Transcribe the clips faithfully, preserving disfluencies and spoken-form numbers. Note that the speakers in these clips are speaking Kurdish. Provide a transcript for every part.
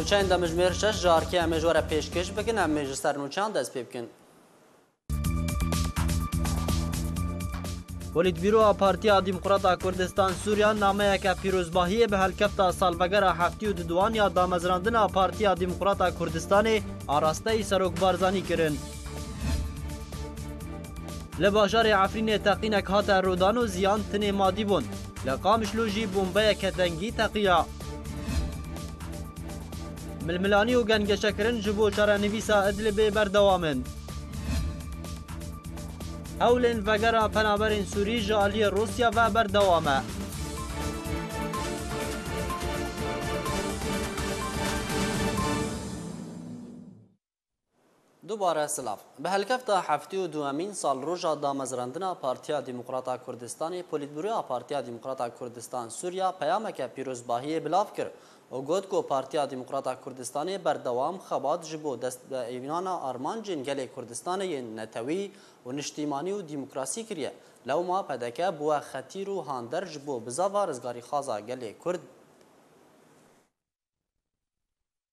Nûçeyên demjimêr şeş ji arkê em ê ji we re pêşkêş bikin, em ê ji ser nûçeyan dest pê bikin. Polîtbîroya Partiya Demokrata Kurdistan Sûriya nameyeke pîrozbahiyê bi helkefta salvegera heftê û duduan ya damezrandina Partiya Demokrata Kurdistanê arasteyî Serok Barzanî kirin. Li bajarê Efrînê teqînek hate rûdan û ziyan tinê madî bûn. Li Qamişlo jî bombeyeke dengî teqiya. Milmilanî û gengeşekirin ji bo çarenivîsa Idlibê berdewam in. Hewlên vegera penaberên Sûrî ji aliyê Rûsya ve berdewam e. Dubare silav. Bi helkefta heftê û duemîn salroja damezrandina Partiya Demokrata Kurdistanê, Polîtbûroya Partiya Demokrata Kurdistan Sûriya peyameke pîrozbahiyê bilav kir û got ku Partiya Demokrata Kurdistanê berdewam xebat ji bo destbiêvînana armancên gelê Kurdistanê yên netewî û niştîmanî û demokrasî kiriye. Lewma P D K bûye xetîr û hander ji bo bizava rizgarîxwaza gelê Kurd.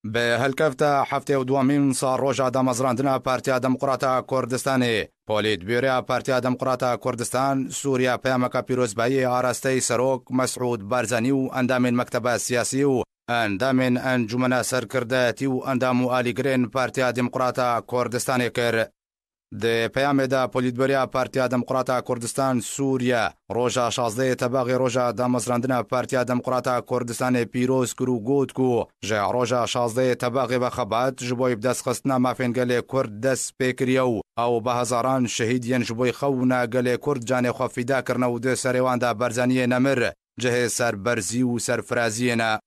Bi helkefta heftê û duemîn salroja damezrandina Partiya Demokrata Kurdistanê, Polîtbûroya Partiya Demokrata Kurdistan Sûriya peyameke pîrozbahiyê arasteyî Serok Mesûd Barzanî û endamên mekteba siyasî û endamên Encûmena Serkirdeyetî û endam û alîgirên Partiya Demokrata Kurdistanê kir. Di peyamê de Polîtbûroya Partiya Demokrata Kurdistan Sûriye roja şazdehê Tebaxê roja damezrandina Partiya Demokrata Kurdistanê pîroz kir û got ku ji roja şazdehê Tebaxê ve xebat ji bo bidestxistina mafên gelê Kurd dest pê kiriye û ew bi hezaran şehîd yên ji bo xewna gelê Kurd canê xwe fîda kirine û di serê wan de Barzaniyê nemir cihê serberzî û serfiraziyê ne.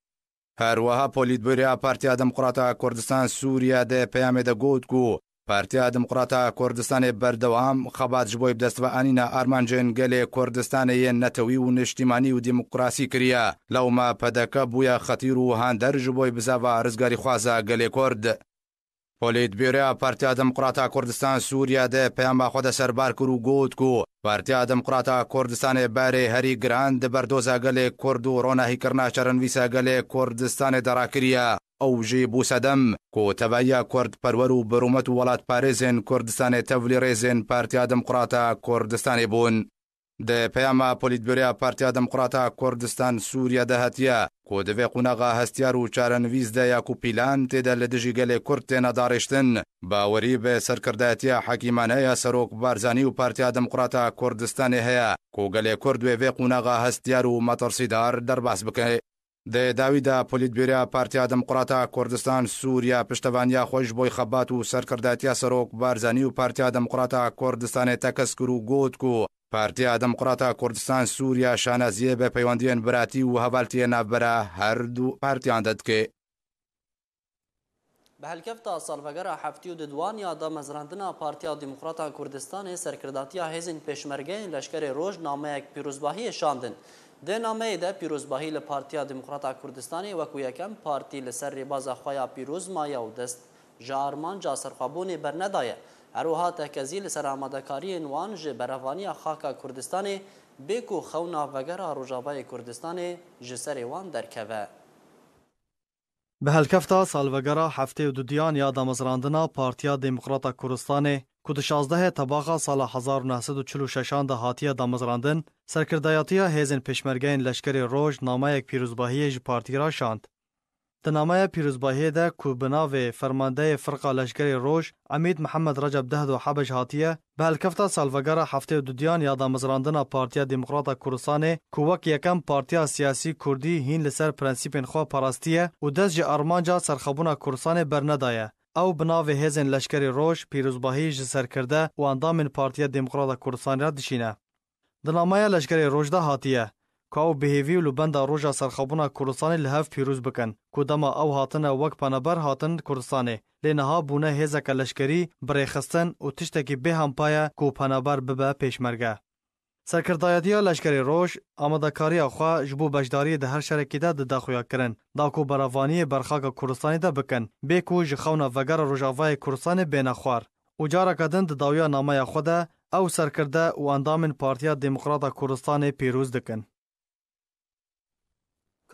Her wiha Polîtbûroya Partiya Demokrata Kurdistan Sûriye di peyamê de got ku Partiya Demokrata Kurdistanê berdewam xebat ji bo bi dest ve anîna armancên gelê Kurdistanê yên netewî û niştîmanî û demokrasî kiriye. Lewma P D K bûye xetîr û hander ji bo bizava rizgarîxwaza gelê Kurd. Polîtbûroya Partiya Demokrata Kurdistan Sûriye di peyama xwe de serbar kir û got ku Partiya Demokrata Kurdistanê berê herî giran di berdoza gelê Kurd û ronahîkirina çarenivîsa gelê Kurdistanê de rakiriye. Ew jî bû sedem ku tevahiya kurdperwer û bi rûmet û welatparêzên Kurdistanê tevlî rêzên Partiya Demokrata Kurdistanê bûn. Di peyama Polîtbûroya Partiya Demokrata Kurdistan Sûriye de hatiye ku di vê qonaxa hestiyar û çarenivîs de ya ku pîlan tê de li dijî gelê Kurd têne darêştin, bawerî bi serkirdayetiya hekîmane ya Serok Barzanî û Partiya Demokrata Kurdistanê heye ku gelê Kurd wê vê qonaxa hestiyar û metirsîdar derbas bike. Di dawî de Polîtbûroya Partiya Demokrata Kurdistan Sûriye piştevaniya xwe ji bo xebat û serkirdatiya Serok Barzanî û Partiya Demokrata Kurdistanê tekez kir û got ku Partiya Demokrata Kurdistan Sûriye şanaziyê bi peywendiyên biratî û hevaltiyê navbera her du partiyan de dike. Bi helkefta salvegera heftê û duduan ya damezrandina Partiya Demokrata Kurdistanê, serkirdatiya hêzên Pêşmergeyên Leşkerê Roj nameyek pîrozbahiyê şandin. Di nameyê de pîrozbahî li Partiya Demokrata Kurdistanê wekû yekem partî li ser rêbaza xwe ya pîroz maye û dest ji armanca serxwebûnê bernedaye. Her wiha tekezî li ser amadekariyên wan ji berevaniya xaka Kurdistanê bê ku xewna vegera Rojavayê Kurdistanê ji serê wan derkeve. Bi helkefta salvegera heftê û duduyan ya damezrandina Partiya Demokrata Kurdistanê, ku di şazdehê Tebaxa sala hezar û neh sed û çil û şeşan de hatiye damezrandin, serkirdayetiya hêzên Pêşmergeyên Leşkerê Roj nameyek pîrozbahiyê ji partî re şand. Di nameya pîrozbahiyê de ku bi navê Fermandeyê Firqa Leşkerê Roj, Emîd Mihemed Receb Dehdo Hebeş hatiye, bi helkefta salvegera heftê û duduyan ya damezrandina Partiya Demokrata Kurdistanê ku wek yekem partiya siyasî kurdî hîn li ser prensîpên xwe parastiye û dest ji armanca serxwebûna Kurdistanê bernedaye, ew bi navê Hêzên Leşkerê Roj pîrozbahî ji serkirde û endamên Partiya Demokrata Kurdistanê re dişîne. Di nameya Leşkerê Roj de hatiye ku ew bi hêvî û li benda roja serxwebûna Kurdistanê li hev pîroz bikin, ku dema ew hatine wek penaber hatin Kurdistanê, lê niha bûne hêzeke leşkerî, birêxistin û tiştekî bêhempa ye ku penaber bibe pêşmerge. Serkirdayetiya Leşkerê Roj amadekariya xwe ji bo beşdariyê di her şerekî de dide xuyakirin, da ku berevaniyê ber xaka Kurdistanê de bikin, bê ku ji xewna vegera Rojavayê Kurdistanê bêne xwar. Û careke din di dawiya nameya xwe de ew serkirde û endamên Partiya Demokrata Kurdistanê pîroz dikin.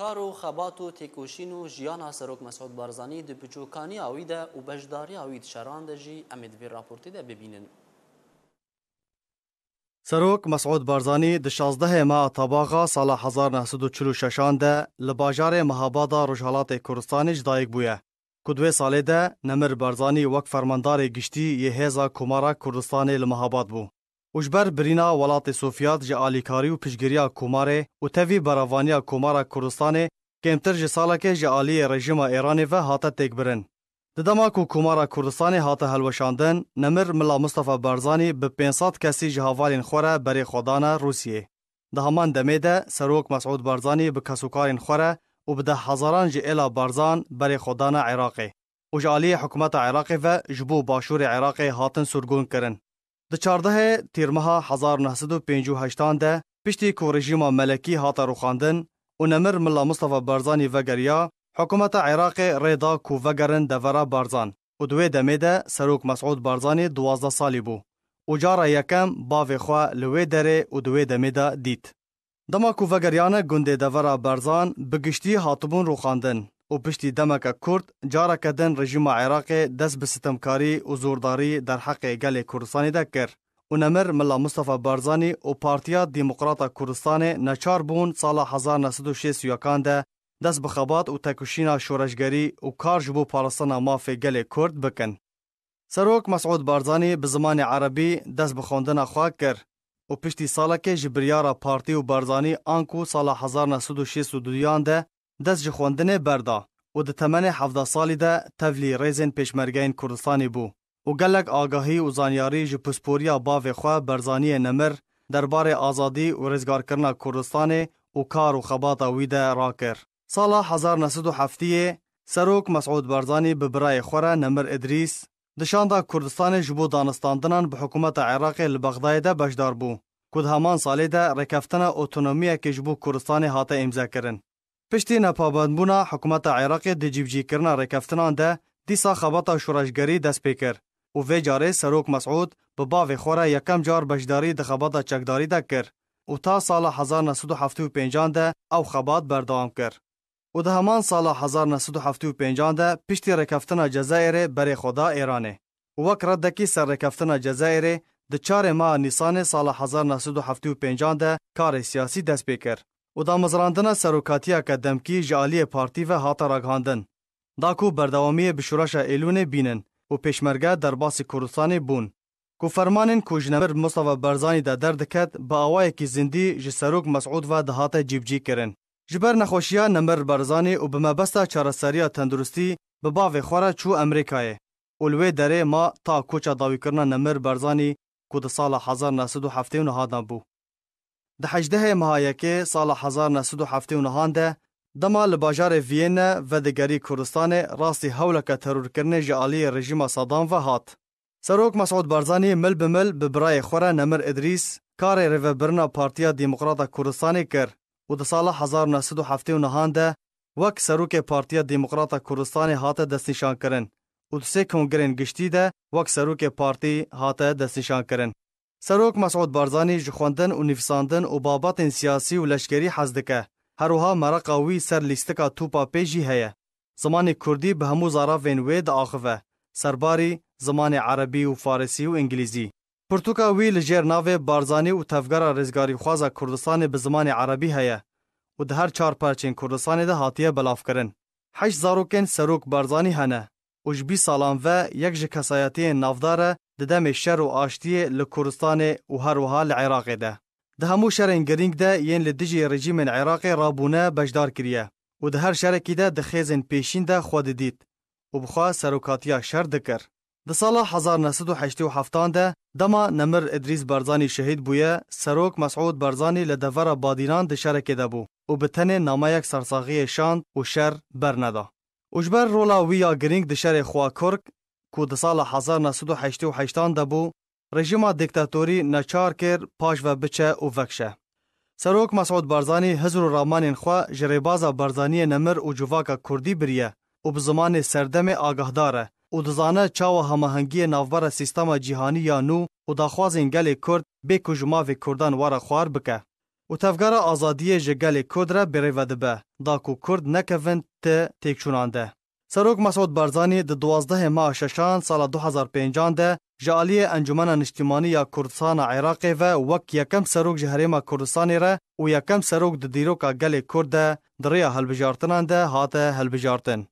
Kar û xebat û têkoşîn û jiyana Serok Mesûd Barzanî di biçûkaniya wî de û beşdariya wî di şeran de jî em ê di vê raportê de bibînin. Serok Mesûd Barzanî di şazdehê meha Tabaxa sala hezar neh sed û çil û şeşan de li bajarê Mehabada Rojhelatê Kurdistanê ji dayik bûye. Ku di wê salê de Nemir Barzanî wek fermandarê giştî yê Hêza Komara Kurdistanê li Mehabad bû û ji ber birîna welatê Sovyet ji alîkarî û piştgiriya Komarê û tevî berevaniya Komara Kurdistanê kêmtir ji salekê ji aliyê rejîma Êranê ve hate têkbirin. Di dema ku Komara Kurdistanê hate hilweşandin, Nemir Mila Mustafa Barzanî bi pênc sed kesî ji hevalên xwe re berê xwe dane Rûsiyê. Di heman demê de Serok Mesûd Barzanî bi kesûkarên xwe re û bi deh hezaran ji êla Barzan berê xwe dane Iraqê û ji aliyê hikûmeta Iraqê ve ji bo başûrê Iraqê hatin sirgûn kirin. Di çardehê Tîrmeha hezar neh sed û pêncî û heştan de piştî ku rejîma Melekî hate rûxandin û Nemir Milla Mustafa Barzanî vegeriya, hikûmeta Iraqê rê da ku vegerin devera Barzan û di wê demê de Serok Mesûd Barzanî duwazdeh salî bû û cara yekem bavê xwe li wê derê û di wê demê de dît. Dema ku vegeriyane gundê devera Barzan bi giştî hatibûn rûxandin û piştî demeke kurt careke din rejîma Iraqê dest bi sitemkarî û zordarî derheqê gelê Kurdistanê de kir û Nemir Milla Mustafa Barzanî û Partiya Demokrata Kurdistanê neçar bûn sala hezar neh sed û şêst û yekan de dest bi xebat û tekoşîna şoreşgerî û kar ji bo parastina mafê gelê Kurd bikin. Serok Mesûd Barzanî bi zimanê erebî dest bi xwendina xwe kir û piştî salekê ji biryara partî û Barzanî anku sala hezar neh sed û şêst û duyan de dest ji xwendinê berda û di temenê hevdeh salî de tevlî rêzên pêşmergeyên Kurdistanê bû û gelek agahî û zanyarî ji pisporiya bavê xwe Barzaniyê Nemir derbarê azadî û rêzgarkirina Kurdistanê û kar û xebata wî de rakir. Sala hezar neh sed û heftiyê Serok Mesûd Barzanî bi birayê xwe re Nemir Idrîs di şanda Kurdistanê ji bo danistandinan bi hikûmeta Iraqê li Bexdayê de beşdar bû, ku di heman salê de rêkeftina otonomiyekê ji bo Kurdistanê hate îmzekirin. Piştî nepabendbûna hikûmeta Iraqê di cîbicîkirina rêkeftinan de dîsa xebata şoreşgerî dest pê kir û vê carê Serok Mesûd bi bavê xwe re yekem car beşdarî di xebata çekdarî de kir û ta sala hezar neh sed û heftê û pêncan de ew xebat berdewam kir. Û di heman sala hezar neh sed û heftê û pêncan de piştî rêkeftina Cezayirê berê xwe da Êranê. Û wek redekî ser rêkeftina Cezayirê di çarê meha Nîsanê sala hezar neh sed û heftê û pêncan de karê siyasî dest pê kir û damezrandina serokatiyeke demkî ji aliyê partî ve hate ragihandin. Da ku berdewamiyê bi şoreşa Êlûnê bînin û pêşmerge derbasî Kurdistanê bûn. Ku fermanên ku ji Nemir Mustafa Barzanî de derdiket, bi awayekî zindî ji Serok Mesûd ve dihate cîbicî kirin. Ji ber nexweşiya Nemir Barzanî û bi mebesta çareseriya tenduristî bi bavê xwe re çû Amerîkayê û li wê derê ma ta koça dawîkirina Nemir Barzanî ku di sala hezar neh sed û heftê û nehan de bû. Di hejdehê meha yekê sala hezar neh sed û heftê û nehan de dema li bajarê Viyêne vedigerî Kurdistanê rastî hewleke terorkirinê ji aliyê rejîma Saddam ve hat. Serok Mesûd Barzanî mil bi mil bi birayê xwe re Nemir Idrîs karê rêvebirina Partiya Demokrata Kurdistanê kir û di sala hezar neh sed û heftê û nehan de wek serokê Partiya Demokrata Kurdistanê hate destnîşankirin û di sê kongrên giştî de wek serokê partî hate destnîşankirin. Serok Mesûd Barzanî ji xwendin û nivîsandin û babetên siyasî û leşkerî hez dike. Her wiha mereqa wî ser lîstika topa pê jî heye. Zimanê kurdî bi hemû zaravên wê diaxive, serbarî zimanê erebî û farisî û îngilîzî. Pirtûka wî li jêr navê Barzanî û Tevgera Rêzgarîxwaza Kurdistanê bi zimanê erebî heye û di her çar perçên Kurdistanê de hatiye belavkirin. Heşt zarokên Serok Barzanî hene û ji bîst salan ve yek ji kesayetiyên navdar e di demê şer û aştiyê li Kurdistanê û her wiha li Iraqê de. Di hemû şerên girîng de yên li dijî rejîmên Iraqê rabûne beşdar kiriye û di her şerekî de di xêzên pêşîn de xwe didît û bi xwe serokatiya şer dikir. Di sala hezar neh sed û heştê û heftan de dema Nemir Idrîs Barzanî şehîd bûye, Serok Mesûd Barzanî li devera Badînan di şerekê de bû û bi tenê nameyek sersaxiyê şand û şer berneda. Û ji ber rola wî ya girîng di şerê Xwakurk, ku di sala hezar neh sed û heştê û heştan de bû, rejîma dîktatorî neçar kir paş ve biçe û vekişe. Serok Mesûd Barzanî hizr û ramanên xwe ji rêbaza Barzaniyê Nemir û civaka kurdî biriye û bi zimanê serdemê agahdar e û dizane çawa hemahengiyê navbera sîstema cîhanî ya nû û daxwazên gelê kurd bê ku ji mafê kurdan were xwar bike. û tevgera azadiyê ji gelê Kurd re birêve dibe, da ku Kurd nekevin ti têkçûnan de. Serok Mesûd Barzanî di duwazdehê meha şeşan sala du hezar pêncan de ji aliyê Encûmena Niştimanî ya Kurdistana Iraqê ve wek yekem serok ji Herêma Kurdistanê re û yekem serok di dîroka gelê Kurd de di rêya hilbijartinan de hate hilbijartin.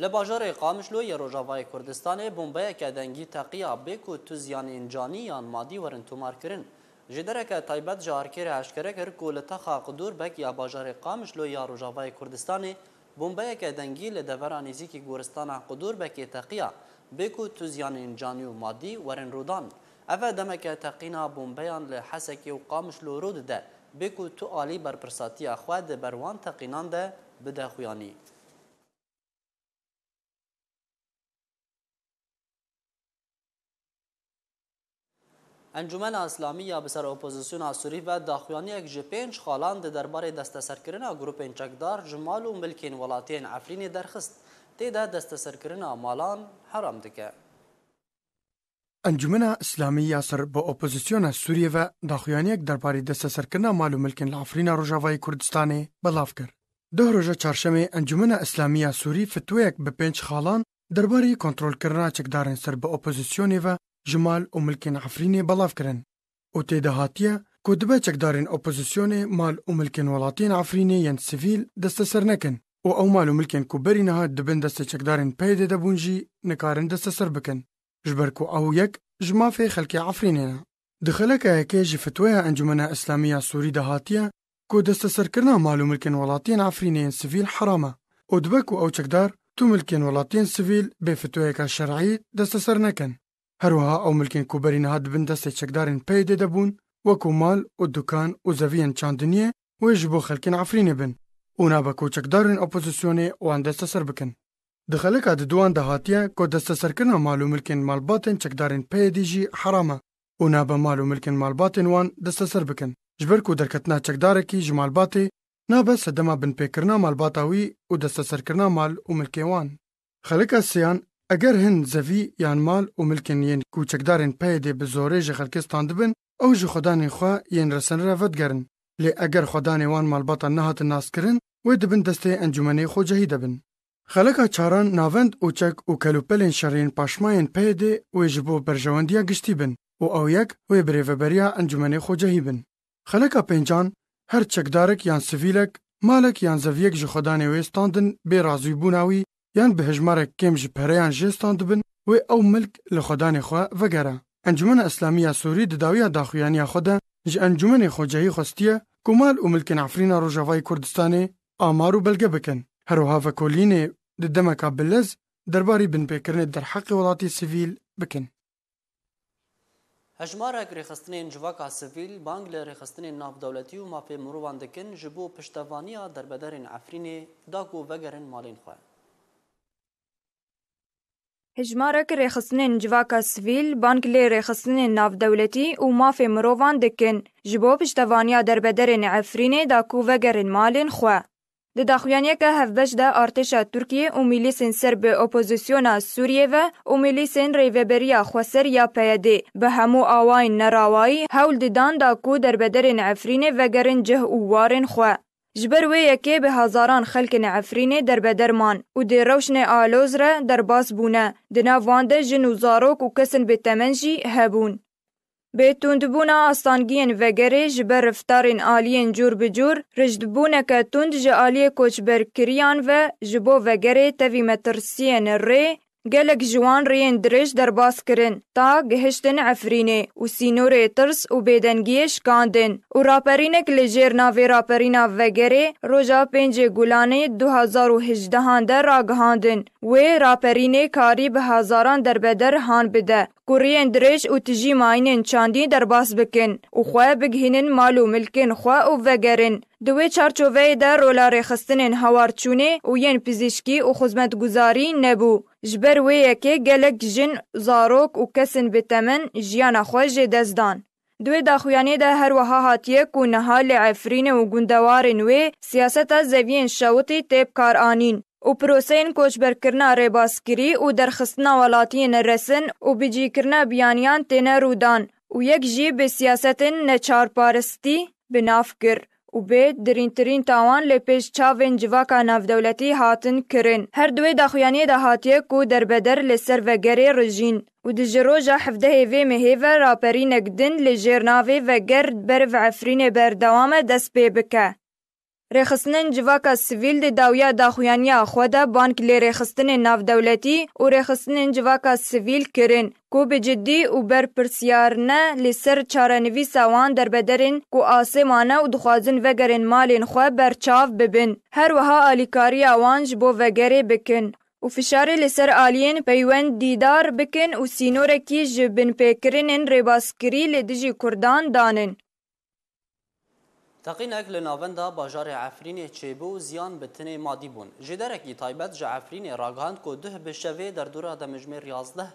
Li bajarê Qamişlo yê Rojavayê Kurdistanê bombeyeke dengî teqiya bê ku tu ziyanên canî yan madî werin tomarkirin. Jêdereke taybet ji Arkê re eşkere kir ku li taxa Qudûrbek ya bajarê Qamişlo ya Rojavayê Kurdistanê bombeyeke dengî li devera nêzîkî goristana Qudûrbekê teqiya bê ku tu ziyanên canî û madî werin rûdan. Ev e demeke teqîna bombeyan li Hesekê û Qamişlo rû dide, bê ku tu alî berpirsatiya xwe di ber wan teqînan de bide xuyanî. Encûmena Îslamî ya bi ser opozisyona Sûrî ve daxuyaniyek ji pênc xalan di derbarê desteserkirina grûpên çekdar ji mal û milkên welatiyên Efrînê derxist. Tê de desteserkirina malan heram dike. Encûmena Îslamî ya ser bi opozisyona Sûriyê ve daxuyaniyek derbarê desteserkirina mal û milkên li Efrîna Rojavayê Kurdistanê belav kir. Duh roja çarşemê Encûmena Îslamî ya Sûrî fitweyek bi pênc xalan derbarê kontrolkirina çekdarên ser bi opozisyonê ve ji mal û milkên Efrînê belav kirin û tê de hatiye ku dibe çekdarên opozisyonê mal û milkên welatiyên Efrînê yên sivîl desteser nekin û ew mal û milkên ku berî niha di bin destê çekdarên P Y D'ê de bûn jî nikarin desteser bikin, ji ber ku ew yek ji mafê xelkê Efrînê ne. Di xeleka yekê ji fitweya Encûmena Îslamî ya Sûrî de hatiye ku desteserkirina mal û milkên welatiyên Efrînê yên sivîl heram e û dibe ku ew çekdar tu milkên welatiyên sivîl bê fitweyeke şer'î desteser nekin. Her wiha ew milkên ku berî niha di bin destê çekdarên P Y D'ê de bûn, wekû mal û dukan û zeviyên çandiniyê wê ji bo xelkên Efrînê bin û nabe ku çekdarên opozisyonê wan desteser bikin. Di xeleka diduwan de hatiye ku desteserkirina mal û milkên malbatên çekdarên P Y D'ê jî heram e û nabe mal û milkên malbatên wan desteser bikin, ji ber ku derketina çekdarekî ji malbatê nabe sedema binpêkirina malbata wî û desteserkirina mal û milkê wan. Xeleka sêyan, eger hin zevî yan mal û milkên yên ku çekdarên P Y D'ê bi zorê ji xelkê standibin, ew ji xwedanên xwe yên resenre vedigerin. Lê eger xwedanê wan malbata nehatin naskirin, wê di bin destê Encûmenê Xwecehî de bin. Xeleka çaran navend û çek û kelûpelên şerê yên paşmayên P Y D'ê wê ji bo berjewendiya giştî bin û ew yek wê birêveberiya Encûmenê Xwecehî bin. Xeleka pêncan, her çekdarek yan sivîlek, malek yan zeviyek ji xwedanê wê standin bê razîbûna wî yan bi hejmarek kêm ji pereyan jê standibin, wê ew milk li xwedanê xwe vegere. Encûmena Îslamî ya Sûrî di dawiya daxuyaniya xwe de ji Encûmenê Xwecehî xwestiye ku mal û milkên Efrîna Rojavayê Kurdistanê amar û belge bikin. Her wiha vekolînê di demeka bi lez derbarî binpêkirinê derheqê welatê sivîl bikin. Hejmarek rêxistinên civaka sivîl bang li rêxistinên navdewletî û mafê mirovan dikin ji bo piştevaniya derbederên Efrînê da ku vegerin malên xwe. Hejmarek rêxistinên civaka sivîl bang lê rêxistinên navdewletî û mafê mirovan dikin ji bo piştevaniya derbederên Efrînê da ku vegerin malên xwe. Di daxuyaniyeke hevbeş de artêşa Tirkiyê û milîsên ser bi opozisyona Sûriyê ve û milîsên Rêveberiya Xweser ya P Y D bi hemû awayên nerawayî hewl didan da ku derbederên Efrînê vegerin cih û warên xwe. Ji ber wê yekê bi hezaran xelkên Efrînê derbeder man û di rewşnê aloz re derbas bûne. Di nav wan de jin û zarok û kesên bêtemen jî hebûn. Bi tundbûna astangiyên vegerê ji ber reftarên aliyên cûr bi cûr, rijdbûneke tund ji aliyê koçberkiriyan ve ji bo vegerê tevî metirsiyên rê, gelek ji wan rêyên dirêj derbas kirin, ta gihiştin Efrînê û sînorê tirs û bêdengiyê şikandin û raperînek li jêr navê Raperîna Vegerê roja pêncê Gulanê du hezar û hejdehan de ragihandin. Wê raperînê karî bi hezaran derbeder han bide ku rêyên dirêj û tijî mayînên çandî derbas bikin û xwe bigihînin mal û milkên xwe û vegerin. Di wê çarçoveyê de rola rêxistinên hawarçûnê û yên pizîşkî û xizmetguzarî nebû. Ji ber wê yekê gelek jin, zarok û kesên bi temen jiyana xwe jê dest dan. Di wê daxuyaniyê de her wiha hatiye ku niha li Efrînê û gundewarên wê siyaseta zeviyên şewitî tê bikaranîn. û proseyên koçberkirina rêbaskirî û derxistina welatiyên neresin û bicîkirina biyaniyan têne rûdan û yek jî bi siyasetên neçarparistî bi nav kir û bê dirîntirîn tawan li pêş çavên civaka navdewletî hatin kirin. Her di wê daxuyaniyê de hatiye ku derbeder li ser vegerê rijîn û di ji roja hevdehê vê mehê ve raperînek din li jêr navê Veger ber bi Efrînê berdewam e dest pê bike. Rêxistinên civaka sivîl di dawiya daxuyaniya xwe de bang lê rêxistinên navdewletî û rêxistinên civaka sivîl kirin ku bi cidî û berpirsiyarine li ser çarenivîsa wan derbederên ku asê mane û dixwazin vegerên malên xwe berçav bibin. Her wiha alîkariya wan ji bo vegerê bikin û fişarê li ser aliyên peywendîdar bikin û sînorekî ji binpêkirinên rêbaskirî li dijî Kurdan danin. Teqînek li navenda bajarê Efrînê çêbû û ziyan bi tinê madî bûn. Jêderekî taybet ji Efrînê ragihand ku duh bi şevê derdora demijmêr yazdeh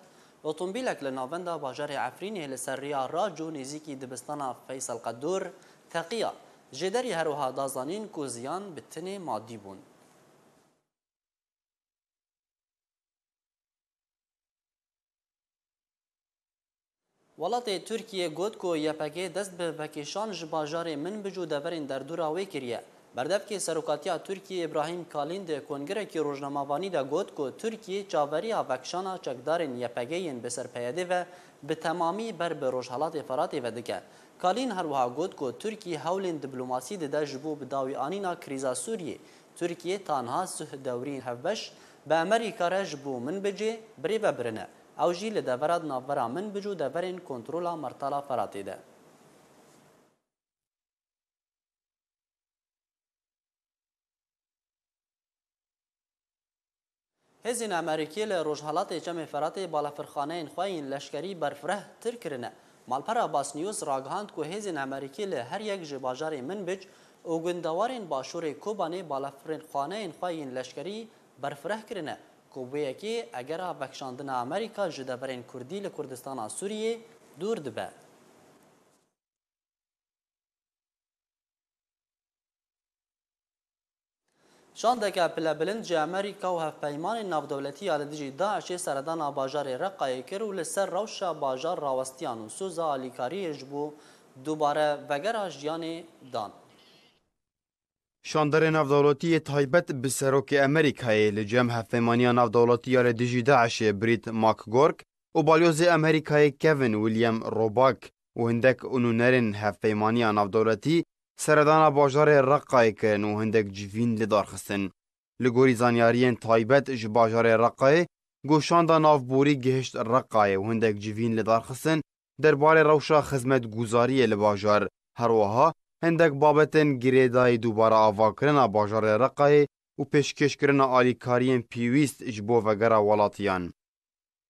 otomobîlek li navenda bajarê Efrînê li ser rêya Raco nêzîkî dibistana Feysel Qedûr teqiya. Jêderî her wiha da zanîn ku ziyan bi tinê madî bûn. Welatê Tirkiyê got ku Y P G dest bi vekêşan ji bajarê Minbic û deverên derdora wê kiriye. Berdevkê Serokatiya Tirkiyê Îbrahîm Kalîn di kongirekî rojnamevanî de got ku Tirkiyê çaveriya vekişana çekdarên Y P G yên bi ser P Y D ve bi temamî ber bi Rojhelatê Feratê ve dike. Kalîn her wiha got ku Tirkî hewlên diplomasî dide ji bo bi dawî anîna krîza Sûriyê. Tirkiyê ta niha suh dewrîn hevbeş bi Amerîka re ji bo Minbicê birêve birine. Ew jî li devera di navbera Minbic û deverên kontrola Mertala Feratê de. Hêzên Amerîkî li rojhelatê Çemê Feratê balafirxaneyên xwe yên leşkerî berfireh tir kirine. Malpera Basnews ragihand ku hêzên Amerîkî li her yek ji bajarê Minbic û gundewarên başûrê Kobanê balafirxaneyên xwe yên leşkerî berfireh kirine, ku bi yekê egera vekişandina Amerîka ji deverên Kurdî li Kurdistana Sûriyê dûr dibe. Şandeke pilebilind ji Amerîka û hevpeymanên navdewletî ya li dijî DAIŞê seredana bajarê Reqayê kir û li ser rewşa bajar rawestiyan û soza alîkariyê ji bo dubare vegera jiyanê dan. Şanderê navdewletî yê taybet bi serokê Amerîkayê li cem hevpeymaniya navdewletî ya li dijî DAIŞê Brît McGurk û balyozê Amerîkayê Kevin William Roback û hindek nûnerên hevpeymaniya navdewletî seredana bajarê Reqayê kirin û hindek civîn li dar xistin. Li gorî zanyariyên taybet ji bajarê Reqayê, ku şanda navborî gihişt Reqayê û hindek civîn li dar xistin derbarê rewşa xizmetguzariyê li bajar. Her wiha hindek babetên girêdayî dubare avakirina bajarê Reqayê û pêşkêşkirina alîkariyên pêwîst ji bo vegera welatiyan.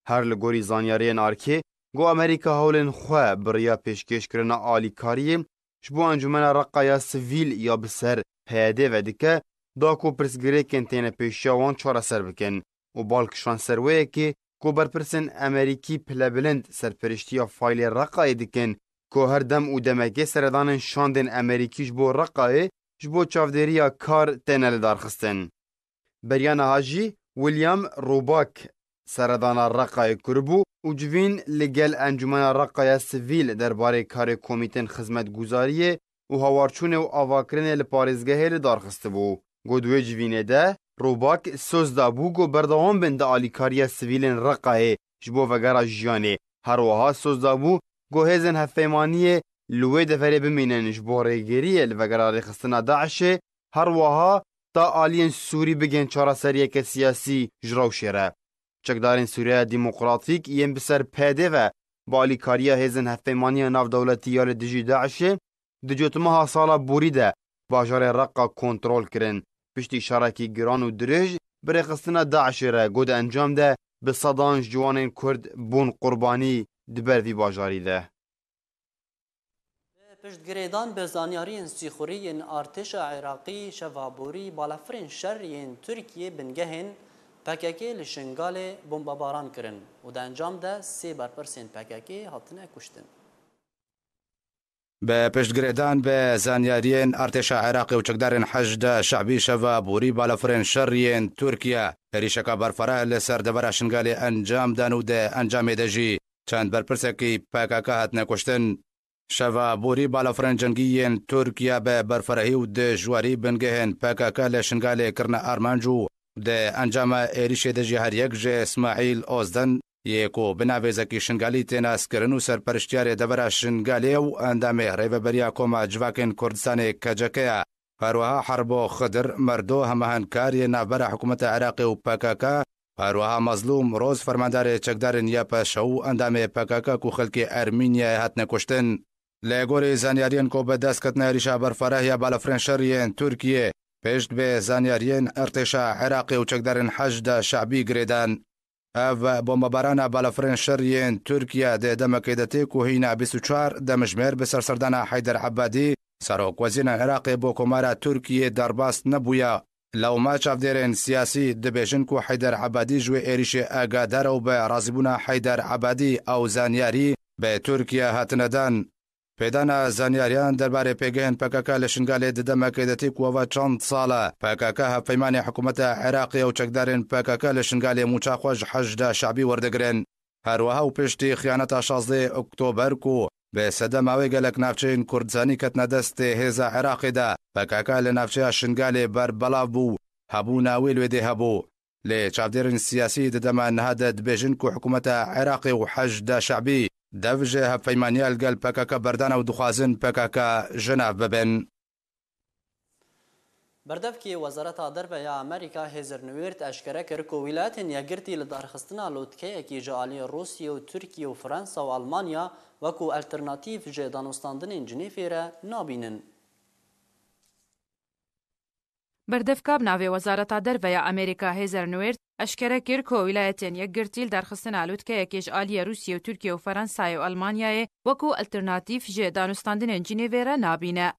Her li gorî zanyariyên arkê, ku Amerîka hewlên xwe bi riya pêşkêşkirina alîkariyê ji bo Encûmena Reqa ya Sivîl ya bi ser P Y D ve dike, da ku pirsgirêkên têne pêşiya wan çareser bikin û bal kişand ser wê yekê ku berpirsên Amerîkî pilebilind serperiştiya faylê Reqayê dikin, ku her dem û demekê seredanên şandên Amerîkî ji bo Reqayê ji bo çavdêriya kar têne lidarxistin. Beriya niha jî William Roback seredana Reqayê kiribû û civîn li gel Encûmena Reqaya Sivîl derbarê karê Komîtên Xizmetguzariyê û Hawarçûnê û Avakirinê li parêzgehê li dar xistibû. Got, di wê civînê de Roback soz dabû ku berdewam bin di alîkariya sivîlên Reqayê ji bo vegera jiyanê. Her wiha soz dabû ku hêzên hevpeymaniyê li wê deverê bimînin ji bo rêgiriyê li vegera rêxistina DAIŞê, her wiha da aliyên Sûrî bigihên çareseriyeke siyasî ji rewşê re. Çekdarên Sûriya Demokratîk yên bi ser P D ve bi alîkariya hêzên hevpeymaniya navdewletî ya li dijî DAIŞê di cotmeha sala borî de bajarê Reqa kontrol kirin. Piştî şerekî giran û dirêj bi rêxistina DAIŞê re ku di encam de bi sedan ji ciwanên Kurd bûn qurbanî di ber vî bajarî de. Bi piştgirêdan bi zanyariyên sîxurî yên artêşa Iraqî, şeva borî balafirên şer yên Tirkiyê bingehên P K K li Şingalê bombebaran kirin û di encam de sê berpirsên P K K hatine kuştin. Bi piştgirêdan bi zanyariyên artêşa Iraqê û çekdarên Heşda Şebî şeva borî balafirên şer yên Tirkiye êrîşeka berfereh li ser devera Şingalê encam dan û di encamê de jî çend berpirsekî P K K hatine kuştin. Şeva borî balafirên cengî yên Tirkiye bi berferehî û dijwarî bingehên P K K li Şingalê kirine armanc û di encama êrîşê de jî her yek ji Îsmaîl Ozden yê ku bi navêzekî Şingalî tê naskirin û serperiştiyarê devera Şingalê û endamê Rêveberiya Koma Civakên Kurdistanê K C K ye. Herwiha Herbo Xidir Merdo hemahengkar yê navbera hikûmeta Iraqê û P K K, herwiha Mezlûm Roz fermandarê çekdarên Y P Ş û endamê P K K ku xelkê Ermîniyayê hatine kuştin. Li gorî zanyariyên ku bi dest ketine êrîşa berfereh ya balafirên şer yên Tirkiyê, pişt bi zanyariyên artêşa Iraqê û çekdarên Heşda Şebî girêdan. Ev bombebarana balafirên şer yên Tirkiye di demekê de tê ku hîna bîst û çar demjimêr bi serserdana Heyder Ebadî, serokwezîrên Iraqê bo Komara Tirkiyê derbas nebûye. Lewma çavdêrên siyasî dibêjin ku Heyder Ebadî ji wê êrîşê agadar e û bi razîbûna Heyder Ebadî ew zanyarî bi Tirkiye hatine dan. Pêdana zanyariyan derbarê pêgehên P K K li Şingalê di demekê de tê ku eva çend sal e P K K hevpeymanê hikûmeta Iraqê û çekdarên P K K li Şingalê mûça xwe ji Heşda Şebî werdigirin. Herwiha û piştî xiyaneta şazdeh Oktober ku bi sedema wê gelek navçeyên Kurdistanî ketine destê hêza Iraqê de, P K K li navçeya Şingalê ber belav bû, hebûna wê li wê dê hebû. Lê çavdêrên siyasî di dema niha de dibêjin ku hikûmeta Iraqê û Heşda Şebî dev ji hevpeymaniya li gel P K K berdane û dixwazin P K K ji nav bibin. Berdevkê Wezareta Derve ya Amerîka Heather Nauert eşkere kir ku Wîlayetên Yekgirtî li darxistina lotkeyekî ji aliyê Rûsya û Tirkiye û Fransa û Almanya wekû alternatîf ji danûstandinên Cinêvê re nabînin. Berdevka bi navê Wezareta Derve ya Amerîka Heather Nauert eşkere kir ku Wîlayetên Yekgirtî li darxistina lotkeyekê ji aliyê Rûsya û Tirkiye û Fransayê û Almanyayê wekû alternatîf ji danûstandinên Cinêvê re nabîne.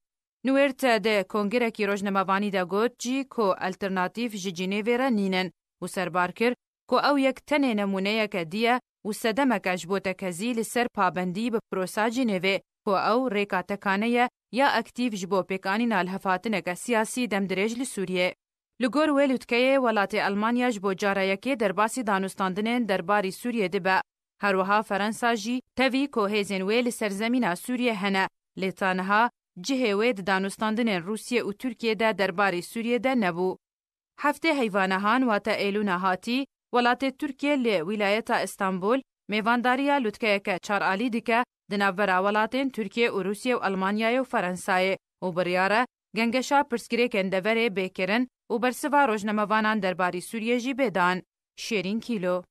Nauert di kongirekî rojnamevanî de got jî ku alternatîf ji Cinêvê re nînin û serbar kir ku ew yek tenê nemûneyeke dî ye û sedemeke ji bo tekezî li ser pabendî bi prosa Cinêvê ku ew rêka tekane ye ya aktîf ji bo pêkanîna lihevhatineke siyasî demdirêj li Sûriyê. Li gor wê lûtkeyê, welatê Elmanya ji bo cara yekê derbasî danûstandinên derbarî Sûriyê dibe. Herwiha Ferensa jî tevî ku hêzên wê li ser zemîna Sûriyê hene, lê ta niha cihê wê di danûstandinên Rûsiyê û Tirkiyê de derbarî Sûriyê de nebû. Heftê heyva nehan, wate êlûna hatî, welatê Tirkiyê li wîlayeta Îstanbul mêvandariya lûtkeyeke çar alî dike di navbera welatên Tirkiye û Rûsye û Elmanyayê û Ferensayê û biryar e gengeşa pirsgirêkên deverê bê kirin û bersiva rojnamevanan derbarî Sûriyê jî bê dan. Şêrîn Kîlo.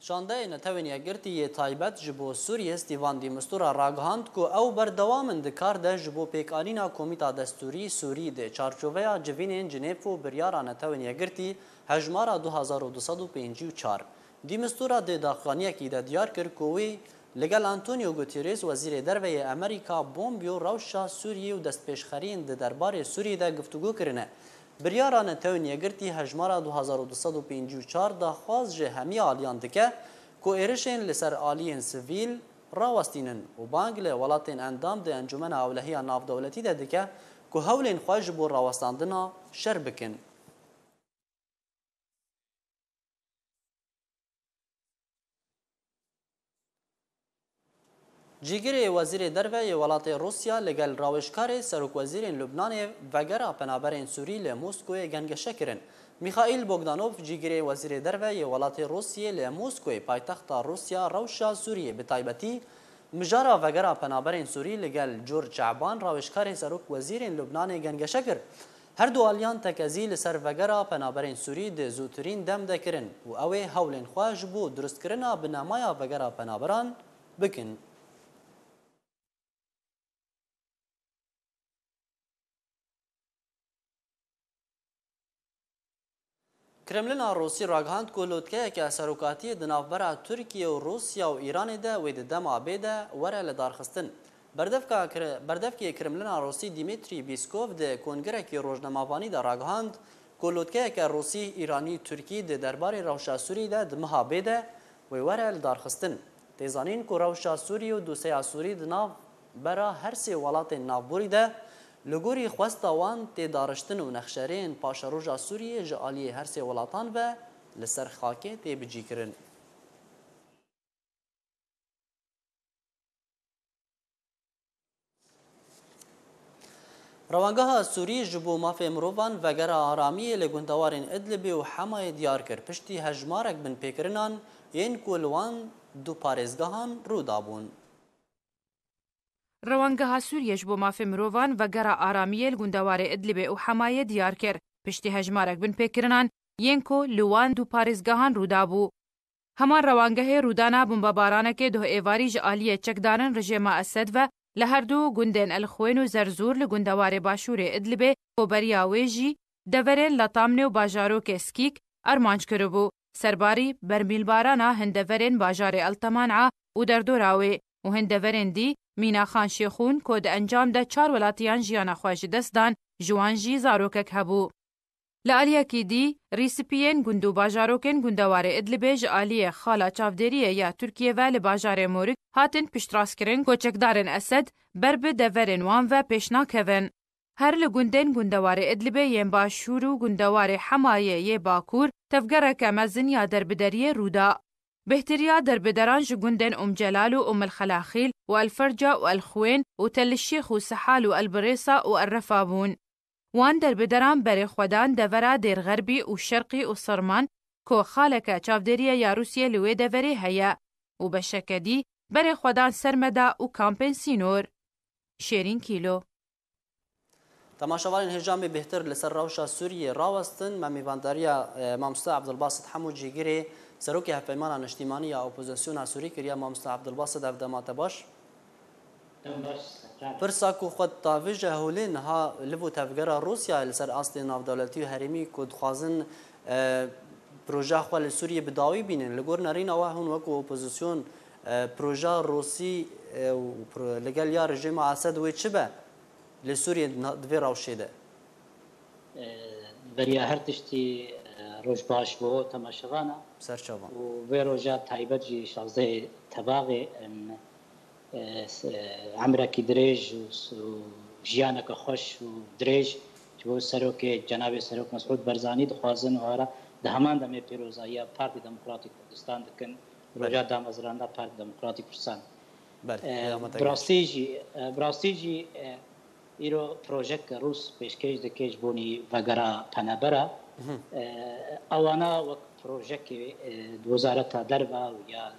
Şandeyê Netewên Yekgirtî yê taybet ji bo Sûriyê Stîvan de Mistura ragihand ku ew berdewam in di kar de ji bo pêkanîna Komîta Destûrî Sûrî di çarçoveya civînên Cinêv û biryara Netewên Yekgirtî hejmara du hazar û du sed û pêncî û çar. De Mistura di daxuyaniyekî de diyar kir ku wî li gel Antonio Guterres, Wezîrê Derve yê Amerîka, Pompeo rewşa Sûriyê û destpêşxeriyên di derbarê Sûriyê de guftûgo kirine. Biryara Netewên Yekgirtî hejmara du hazar û du sed û pêncî û çar daxwaz ji hemî aliyan dike ku êrişên li ser aliyên sivîl rawestînin û bang li welatên endam di Encûmena Ewlehiya Navdewletî de dike ku hewlên xwe ji bo rawestandina şer bikin. Cîgirê Wezîrê Derve yê welatê Rûsya li gel rawêjkarê Serokwezîrên Lubnanê vegera penaberên Sûrî li Moskoyê gengeşe kirin. Mîxaîl Bogdanov, cîgirê Wezîrê Derve yê welatê Rûsiyê li Moskoyê paytexta Rûsya rewşa Sûriyê bi taybetî mijara vegera penaberên Sûrî li gel Cûr Çeban, rawêjkarê Serokwezîrên Lubnanê gengeşe kir. Her du aliyan tekezî li ser vegera penaberên Sûrî di zûtirîn dem de kirin û ew ê hewlên xwe ji bo durustkirina binamaya vegera penaberan bikin. Kremlina Rûsî ragihand ku lotkeyeke serokatiyê di navbera Tirkiye û Rûsya û Îranê de wê di dema bê de were lidarxistin. Berdevka Kre-, berdevkê Kremlina Rûsî Dmitry Peskov di kongirekî rojnamevanî de ragihand ku lotkeyeke Rûsî, Îranî, Tirkî di derbarê rewşa Sûrî de di meha bê de wê were lidarxistin. Tê zanîn ku rewşa Sûrî û dosyeya Sûrî di nav Bera her sê welatên navborî de li gorî xwesta wan tê dariştin û nexşerên paşeroja Sûriyê ji aliyê her sê welatan ve li ser xakê tê bicîkirin. Rewangeha Sûrî ji bo mafê mirovan vegera aramiyê li gundewarên Idlibê û Hemayê diyar kir, piştî hejmarek binpêkirinan yên ku li wan du parêzgehan rû dabûn. Rewangeha Sûriyê ji bo mafê mirovan vegera aramiyê li gundewarê Idlibê û Hemayê diyar kir, piştî hejmarek binpêkirinan yên ku li wan du parêzgehan rû dabû. Heman rewangehê rûdana bombebaranekê doh êvarî ji aliyê çekdarin rejêma Esed ve li her du gundên El Xwên û Zerzûr li gundewarê başûrê Idlibê, ku beriya wê jî deverên Latamnê û bajarokê Skîk armanc kiribû. Serbarî bermîlbarana hin deverên bajarê El Teman'a û derdora wê û hin deverên dî Mînaxan Şêxûn ku di encam de çar welatiyan jiyana xwe ji dest dan, ji wan jî zarokek hebû. Li aliyekî dî, rîsipiyên gund û bajarokên gundewarê Idlibê ji aliyê xala çavdêriyê ya Tirkiyê ve li bajarê Morik hatin piştrastkirin ku çekdarên Esed ber bi deverên wan ve pêş nakevin. Her li gundên gundewarê Idlibê yên başûr û gundewarê Hemayê yê bakur tevgereke mezin ya derbideriyê rû da. Bêhtiriya derbideran ji gundên Umcelal û Umilxelaxîl û Elferca û Elxwên û Telişîx û Sihal û Elbirêsa û Errefa bûn. Wan derbideran berê xwe dan devera Dêrxerbî û Şerqî û Sirman, ku xaleke çavdêriyê ya Rûsiyê li wê deverê heye û beşeke dî berê xwe dan Sermeda û kampên sînor. Şêrîn Kîlo. Temaşevanên hêja me bêhtir li ser rewşa Sûriyê rawestin. Me mêvandariya, e, Mamoste Abdulbasit Hemo cîgirê Serokê Hevpeymana Niştîmanî ya Opozisyona Sûrî kiriye. Mamoste Abdulbasit, ev dema te baş. Dem baş, Serkan. Pirsa ku xwe tavêje holê niha liv û tevgera Rûsyayê li ser astê navdewletî û herêmî ku dixwazin, e, projeya xwe li Sûriyê bi dawî bînin. Li gor nerîna we hûn wekû opozisyon, e, projeya Rûsî, e, û pro-, li gel ya rejêma Esed wê çi be? Li Sûriyê na-, di vê rewşê de? E, beriya her tiştî, e, roj baş bo temaşevana. Ser çavan. Û vê roja taybet jî şazdehê Tebaxê, em, e, s-, e, emrekî dirêj û s-, û jiyaneke xweş û dirêj ji bo serokê, cenabê Serok Mesûd Barzanî dixwazin û ara di heman demê pêrozayiya Partî Demokratîk Kurdistan dikin. Belê. Roja damezranda Partî Demokratîk Kurdistan. Belê, E, peyama te bi rastî jî, e, bi rastî jî, e, îro projeke Rûs pêşkêş dike ji bonî vegera penebera. Mhm. E, ewana wek projekê, e, di Wezareta Derve û ya,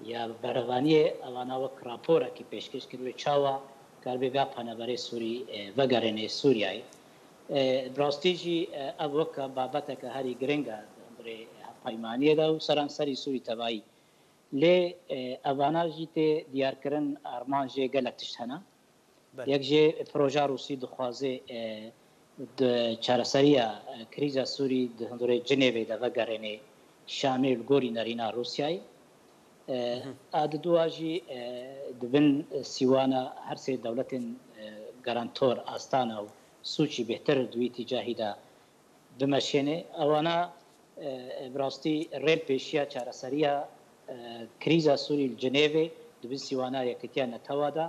ya Berevaniyê ewana wek raporekî pêşkêş kir wê çawa karibe vê peneberê Sûrî, e, vegerêne Sûriyeyê. E, bi rastî jî, e, ev weke babeteke herî giring e di hundirê hevpeymaniyê de û seranserî Sûrî tevayî. Lê, e, evana jî tê diyarkirin armanjê gelek tişt hene. Belê. Yek jê proja Rûsî dixwaze, e, di çareseriya, e, krîza Sûrî di hundirê Cinêvê de vegerêne Şamê li gorî nerîna Rûsyayê. E, Mhm. a di dua jî, e, di bin sîwana her sê dewletên, e, garantor, astana û sûcî bêhtir di wî tîcahî de bimeşêne. Ewana, e, bi rastî rêl pêşiya çareseriya, e, krîza Sûrî li Cinêvê di bin sîwana Yekîtiya Netewa de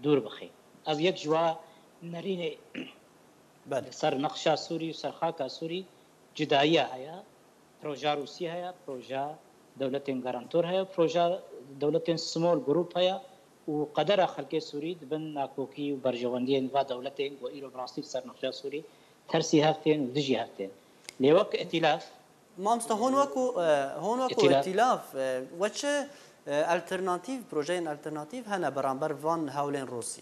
dûr bixê. Ev yek ji wa nerînê Belê. li ser nexşa Sûrî û ser xaka Sûrî cudayiya heye. Proja Rûsî heye, proja dewletên garantor heye, proja dewletên small group heye û qedera xelkê Sûrî di bin nakokî û berjewendiyên va dewletên ku îro bi rastî li ser nexşa Sûrî tersî hev tên û dijî hev tên. Lê wek îtîlaf, Mamoste, hûn wekû, e, hûn wekû îtîlaf. îtîlaf, e, we çi, e, alternatîf, projeyên alternatîf hene beramber van hewlên Rûsî?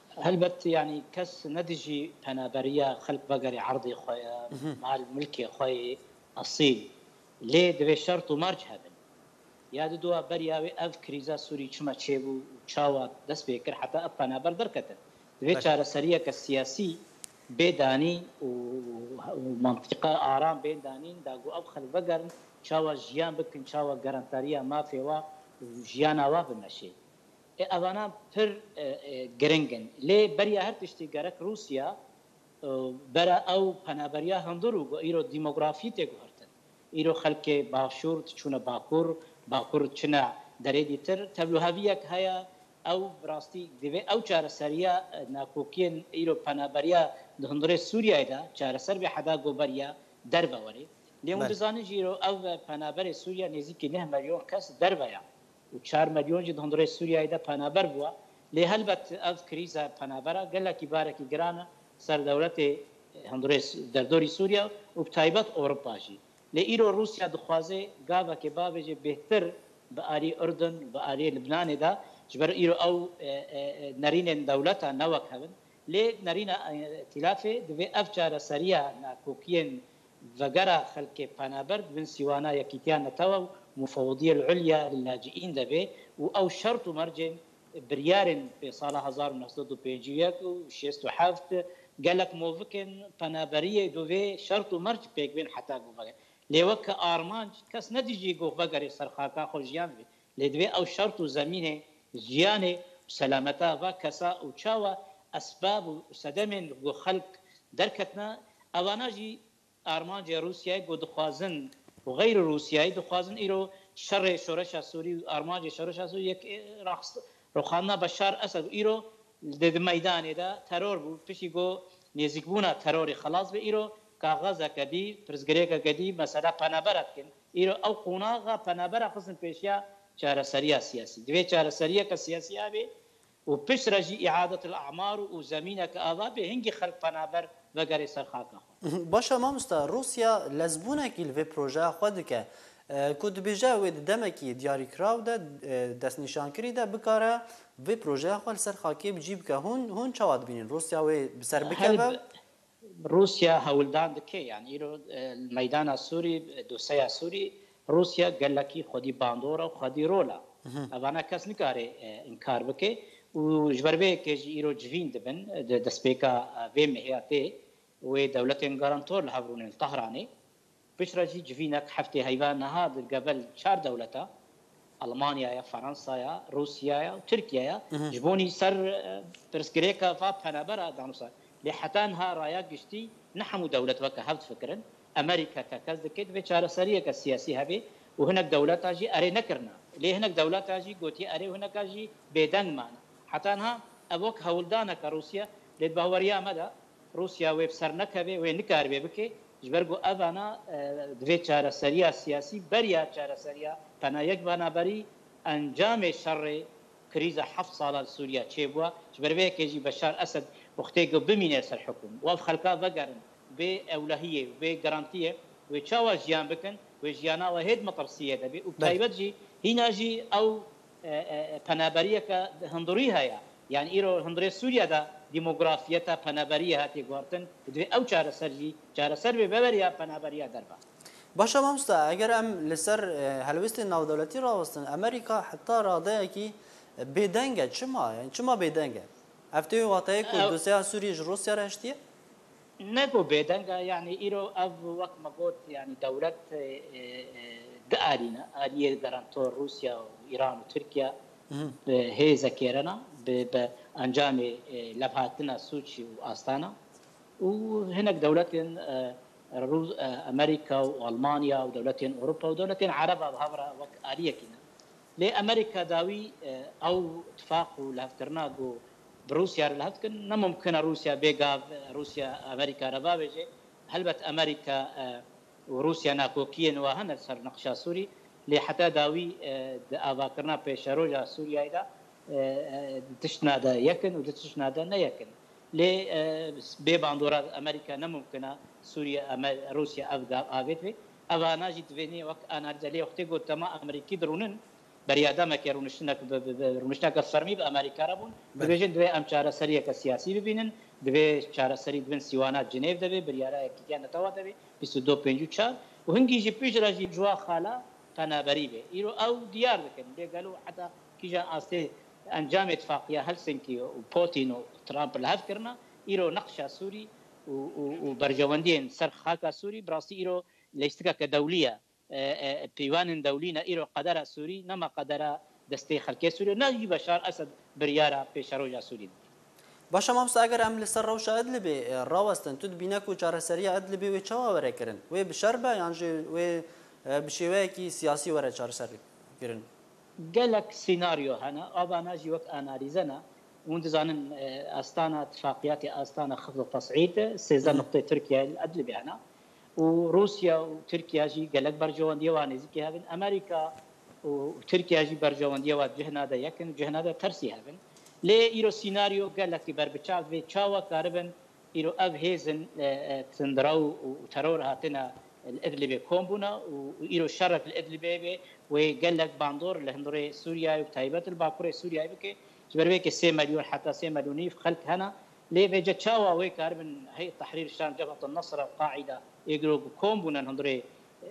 Helbet, yanî kes ne dijî penaberiya xelk vegerê erdê xwe ye, Mhm. mal milkê xwe yê esîl. Lê divê şert û merc hebin. Ya di dua beriya wê ev krîza Sûrî çima çêbû û çawa dest pê kir heta ev penaber derketin. Divê Belê. çareseriyeke siyasî bê danîn û, û mantîqa aram bên danîn, da ku ev xelk vegerin, çawa jiyan bikin, çawa garantariya mafê wa û jiyana wa bimeşê. Ê, evana pir, e, e, giring in. Lê beriya her tiştî gerek Rûsya, e, bera ew penaberiya hundir û ku îro demografî tê guhertin. Îro xelkê başûr diçûne bakur, bakur diçine derê dîtir. Tevlûheviyek heye, Ew bi rastî divê ew çareseriya, e, nakokiyên îro penaberiya di hundirê Sûriyeyê de çareser bê heta ku beriya derve were. Lê hûn Belê. dizanin jî îro ev, e, penaberê Sûriye nêzîkî neh milyon kes derve ya û çar milyon jî di hundirê Sûriyeyê de penaber bûye. Lê helbet ev krîza penabera gelekî barekî giran e ser dewletê, e, hundirê Sû-, derdorî Sûriye û bi taybet Ewropa jî. Lê îro Rûsya dixwaze gavekê bavêje bêhtir bi alî Urdun, bi alî Libnanê de, ji ber îro ew, e, e, e, nerînên dewleta ne wek hev in. Lê nerîna, e, îtîlafê divê ev çareseriya nakokiyên vegera xelkê penaber di bin sîwana Yekîtiya Netewe û Mufewediyel Ulya lil Laciîn de bê û ew şert û mercên biryarên pê sala hezar û neh sed û pêncî û yek û şêst û heft gelek movikên penaberiyê divê şert û merc pêk bên heta ku vege. Lê weke armanc kes nedijî ku vegerê ser xaka xwe jiyan bê. Lê divê ew şert û zemînê jiyanê û selameta va kesa û çawa esbab û sedemên ku xelk derketine, evana jî armancê Rûsyayê ku dixwazin û xeyrî Rûsyayê dixwazin îro şerê şoreşa Sûrî û armancê şoreşa Sûrî yek, e, raxist-, rûxandina Beşar Esed û îro di, di meydanê de teror bû. Piştî ku nêzîkbûna terorê xelas be, îro kaxezeke dî, pirsgirêkeke dî, mesela penabera dikin. Îro ew qonaxa penabera xistin pêşiya çareseriya siyasî. Divê çareseriyeke siyasî hebe û piştre jî îadetil amar û zemîneke ava bê hingî xelk penaber vegerê ser xaka xwe. Baş e mamosta, Rûsya lezbûnekî li vê projeya xwe dike, e, ku dibêje wê di demekî diyarîkiraw de, e, destnîşankirî de bikare vê projeya xwe li ser xakê bi cî bike. Hûn, hûn çawa dibînin? Rûsya wê bi ser bikeve? Helb-, Rûsya hewldan dike, yani îro, e, meydana Sûrî, e, dosyeya Sûrî, Rûsya gelekî xwedî bandor e û xwedî rol e. Mhm. Evana kes nikare, e, inkar bike û ji ber vê yekê jî îro civîn dibin, e, di destpêka, e, vê mehê ya tê wê dewletên garantor li hev rûnin li Tehranê. Piştre jî civînek heftê heyva niha di gebel çar dewleta, Almanyaya, Fransaya, Rûsyaya û Tirkiyaya, Mhm. ji bonî ser, e, pirsgirêka va penabera danûsar. Lê heta niha raya giştî ne hemû dewlet weke hev difikirin. Amerîka tekez dike, divê çareseriyeke siyasî hebe û hinek dewleta jî erê nekirine. Lê hinek dewleta jî gotiye erê û hineka jî bêdeng mane. Heta niha ev wek hewldaneke Rûsya, lê di baweriya me de Rûsya wê bi ser nekeve, wê nikaribe bike, ji ber ku evana, e, divê çareseriya siyasî beriya çareseriya pena yek penaberî encamê şerê krîza heft sala li Sûriye çêbûye. Ji ber vê yekê jî Beşar Esed wextê ku bimîne ser hukûm û ev xelka vegerin bê ewlehiyê û bê garantiyê, wê çawa jiyan bikin, wê jiyana we hê di metirsiyê de bê û bi Belê. taybet jî hîna jî ew e, e, e, penaberiyeke hundirî heye. Yani îro hundirê Sûriye de demografiyeta penaberiyê hatiye guhertin û divê ew çareser jî, çareser bê beberiya penaberiya derve. Baş e mamosta, eger em li ser, e, helwestên navdewletî rawestin, Amerîka heta radeyekî, e, bêdeng e. Çima? Yani çima bêdeng e? Ev tê wê wateyê ku Ew- dosyeya Sûriyê ji Rûsya re hiştiye? Ne ku bêdeng e, yani îro ev wek me got, yani dewlet, e, e, e, di alî ne, aliyê garantor Rûsya û Îran û Tirkiye Mhm. bi hêzekê re ne, bi, bi encamê, e, levhatina sûcî û astana û hinek dewletên, e, Rû-, e, Amerîka û Almanya û dewletên Ewropa û dewletên Ereba bi hev re wek aliyekî ne. Lê Amerîka dawî, e, ew tifaq û lihevkirina ku bi Rûsya re lihev dikin, ne mumkin e Rûsya bê gav, e, Rûsya Amerîka re bavêje. Helbet Amerîka, e, û Rûsya nakokiyên wa hene li ser niqşa Sûrî, lê heta dawî, e, di avakirina pêşeroja Sûriyeyê de, e, e, di tiştna de yek in û di tiştna de ne yek in. Lê, e, bê bandora Amerîka ne mumkin e Sûriye, Amer-, Rûsya ev gav avêt vê. Evana jî divê nê wek analîze lê wextê got dema Amerîkî dirûnin, beriya demekê rûniştinek bi, bi, bi, rûniştineke fermî bi Amerîka re bûn. Belê. Dibêjin divê em çareseriyeke siyasî bibînin, divê çareserî di bin sîwana Cinêv de bê, biryara Yekîtiya Netewa de bê, bîst û du pêncî û çar û hingî jî piştre jî cuwa xala penaberî bê. Îro ew diyar dikin, bê gelo heta kîjan astê encamê tifaqiya Helsinkî û Putin û Trump li hev kirina, îro neqşa Sûrî û, û, û berjewendiyên ser xaka Sûrî bi rastî îro leyistikeke dewlî ye. E, e, pîvanên dewlî ne, îro qedera Sûrî nema qedera destê xelkê Sûrî, ne jî Beşar Esed biryara pêşeroja Sûrî dike. Baş e mamosta, eger em li ser rewşa Idlibê, e, rawestin, tu dibîne ku çareseriya Idlibê wê çawa were kirin? Wê bi şer be yan jî wê, e, bi şêweyekî siyasî were çareser kirin? Gelek senaryo hene, avana jî wek analîze ne. Hûn dizanin, e, astana tifaqiyatê, astana xifd û tes'îd, sêzdeh Hı hı. nuqtê Tirkiye li Idlibê hene. Û Rûsya û Tirkiye jî gelek berjewendiyê wa nêzîkî hev in. Amerîka û Tirkiye jî berjewendiyê wa cihna de yek in, cihna de tersî hev in. Lê îro senaryo gelekî berbiçav vê çawa karibin îro ev hêzin, e, e, tundrew û, û teror hatine li Idlibê kom bûne û, û îro şerek li Idlibê bê wê gelek bandor li hundirê Sûriyeyê û bi taybet li bakurê Sûriyeyê bike. Ji ber wê ke sê milyon heta sê milyon nîv xelk hene. Lê vêce çawa wê karibin Heyet Tehrîr Şam, Cebhet Nesra û Qaîda ê girok bi kom bûne li hundirê